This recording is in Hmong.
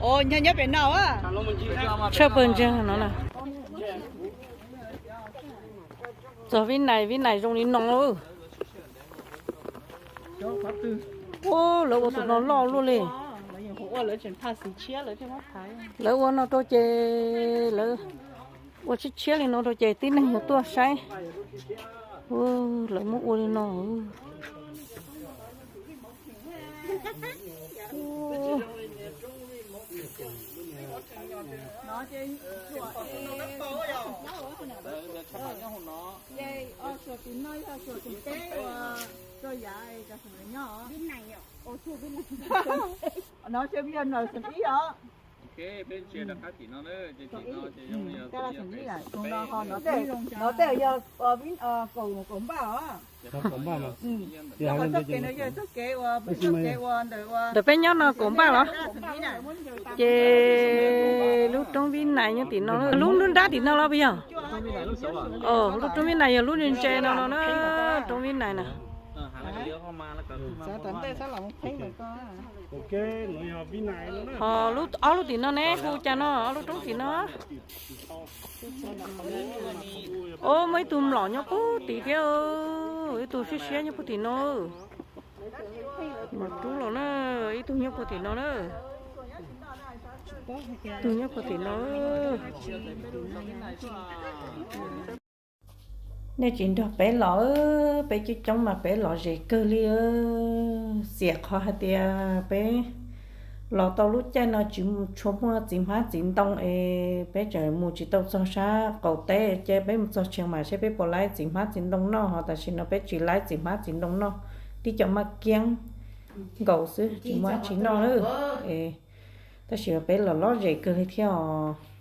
Ov, nyob pem no. Tshaj pawg ntseeg no na. Txog Vib Nais, Vib Nais zoo li no. Ua, lawv ua tus no loj luaj li. Lawv ua no rau ces lawv ua tshiab tshiab li no rau ces tib neeg yuav tuaj saib. Lawv muab ua li no. No tej yog kaum npaj os. Txoj kev no yog txoj kev ua, txoj kev ua ntawm ua, ntawm peb nyob no kaum npaj los? Ces lub roob Vib Nais nyob tim no, lub nruab nrab tim no los puas yog? Lub roob Vib Nais yog lub ntse no no na, roob Vib Nais na. Ho ob lub tim no ne hu cas no, ob lub roob tim no. Os, muaj ib tug mlom nyob puag tim thiab, ib tug siab siab nyob puag tim no. Mlom rub los na, ib tug nyob puag tim no na. Ib tug nyob puag tim no. Nej tsis nrog peb los, peb coob coob mas peb lom zem kawg li. Xiam qhov hais tias peb los tau lub caij no tsis tshua muaj txiv hmab txiv ntoo es peb tseem mus tsis tau txog sab qaum teb, ces peb mus txog Tsheej Mas seb peb puas laib txiv hmab txiv ntoo noj, ho tam sim no peb tsis laib txiv hmab txiv ntoo noj, tib co maj kiab nkaus xwb tsis muaj dab tsi noj lawm. Tab sis peb los lom zem kawg li thiab os.